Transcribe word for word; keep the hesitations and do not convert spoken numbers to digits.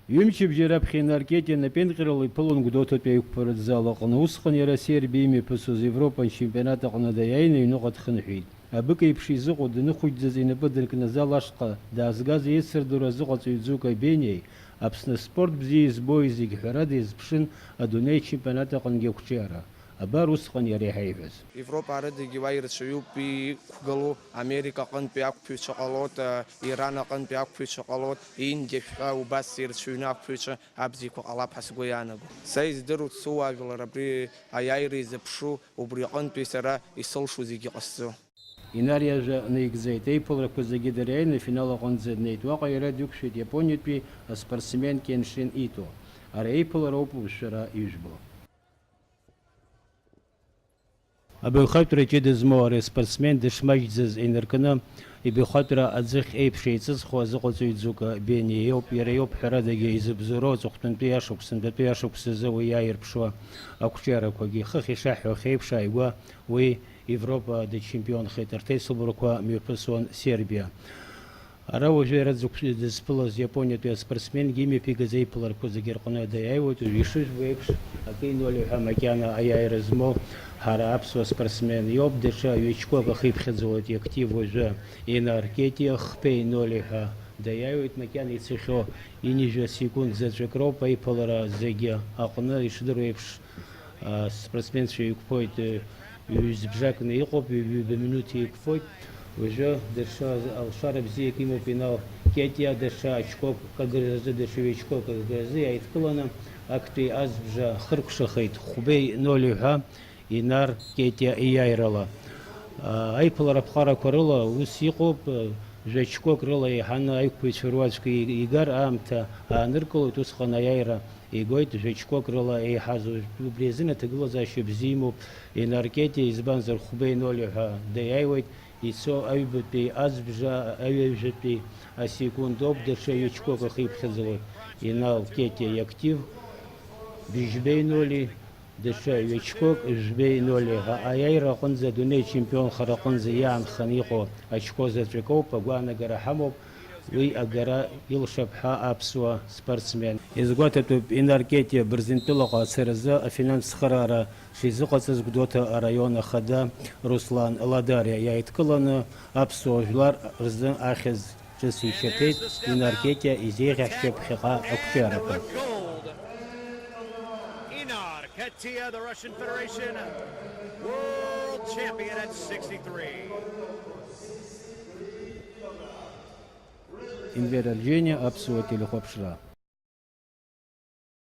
Ҩымчыбжьа раԥхьа Инар Кетиа напеинҟьарала иԥылон Гәдоуҭатәи аиқәԥаратә зал аҟны. Усҟан иара Сербиа имҩаԥысуаз Европа ачемпионат аҟны даиааины аҩныҟа дхынҳәит. Абык еиԥш изыҟоу даныхәыҷӡаз инапы дыркны азал ашҟа даазгаз еицырдыруа азыҟаҵаҩ Ӡука Бениеи, Аԥсны аспорт бзиа избои зегь ҳәарада иазԥшын адунеи ачемпионат аҟынгьы ақәҿиара. Абар усҟан иара иҳаиҳәаз. Европа арыдагьы уа ирацәаҩуп иқәгылоу, Америка аҟынтәи ақәԥаҩцәа ҟалоит, Иран аҟынтәи ақәԥаҩцәа ҟалоит, Индиа шәҳәа убас ирацәаҩны ақәԥаҩцәа абзиақәа ҟалап ҳәа сгәы иаанаго. Са издыруа дсоуаажәлар абри аиааира изыԥшу, убри аҟынтәи сара исылшо зегьы ҟасҵо. Инар иажәа наигӡеит, еиԥыларақәа зегьы дара иааины афинал аҟынӡа днеит. Уаҟа иара дықәшәеит Иапониатәи аспортсмен Кеншин Ито. Ари аиԥылара ауп ушәара ижәбо. Абаҩхатәра ҷыда змоу ари аспортсмен дышмаҷӡаз инаркны, ибаҩхатәра аӡыхь еиԥш еиҵызхуа азыҟаҵаҩ Ӡука Бениа иоуп, иара иоуп ҳәарадагьы изыбзоуроу аҵыхәтәантәи ашықәс, сынтәатәи ашықәс азы уи иааирԥшуа ақәҿиарақәагьы. Хыхь ишаҳҳәо, хеиԥш ааигәа уи Европа дычемпионхеит, арҭ аиҵбыргқәа мҩаԥысуан Сербиа. Ара уажәы иара дзықәшәаз дызԥылаз Иапониатәи аспортсменгьы имҩаԥигаз аиԥыларақәа зегьы рҟны даиааиуеит. Уажә ишыжәбо еиԥш, акы ноль ҳәа макьана аиааира змоу ҳара аԥсуа спортсмен иоуп. Даҽа ҩ-ачқәак ахиԥхьаӡалоит иактив уажәы Инар Кетиа, хԥеи ноль ҳәа даиааиуеит. Макьана ицахьоу ҩынҩажәа секунд заҵәык роуп аиԥылара зегьы аҟны, ишдыру еиԥш, а, спортсменцәа еиқәԥоит, э, ҩ-зыбжакны иҟоуп, ҩ-, ҩба минуҭ еиқәԥоит. Уажәы даҽа алшара бзиак имоуп Инал Кетиа, даҽа ачқәак кагаразы, даҽа ҩ-ачқәак кагаразы иааидкыланы актәи азбжа хыркәшахеит, хәбеи ноль ҳәа Инар Кетиа ииааирала. А, аиԥылара аԥҟарақәа рыла ус иҟоуп, э, жәа-чқәак рыла еиҳаны аиқәԥаҩцәа руаӡәк и-, игар аамҭа ааныркылоит, усҟан аиааира игоит, жәа-чқәак рыла еиҳаз. Уажәтәи убри азын аҭагылазаашьа бзиа имоуп Инар Кетиа, избанзар, хәбеи ноль ҳәа даиааиуеит, ицо аҩбатәи азбжа, аҩажәатәи асекунд ауп, даҽа ҩ-ачқәак ахиԥхьаӡалоит Инал Кетиа иактив, быжьбеи ноли, даҽа ҩ-ачқәак, жәбеи ноли ҳәа аиааира аҟынӡа, адунеи ачемпионхара аҟынӡа иаанхан иҟоу ачқәа заҵәык ауп, агәаанагара ҳамоуп. Уи агара илшап ҳәа аԥсуа спортсмен. Иазгәаҭатәуп, Инар Кетиа Бырзентәылаҟа ацаразы афинанс цхыраара шизыҟаҵаз Гәдоуҭа араион ахада Руслан Ладариа иааидкыланы аԥсуа жәлар рзы ахьӡ ҿыц ишьаԥеит. Инар Кетиа изеиӷьаҳшьап ԥхьаҟа ақәҿиарақәа. Inar Ketia, the Russian Federation world champion at sixty-three. Инвер Арџьениа, аԥсуа телехәаԥшра.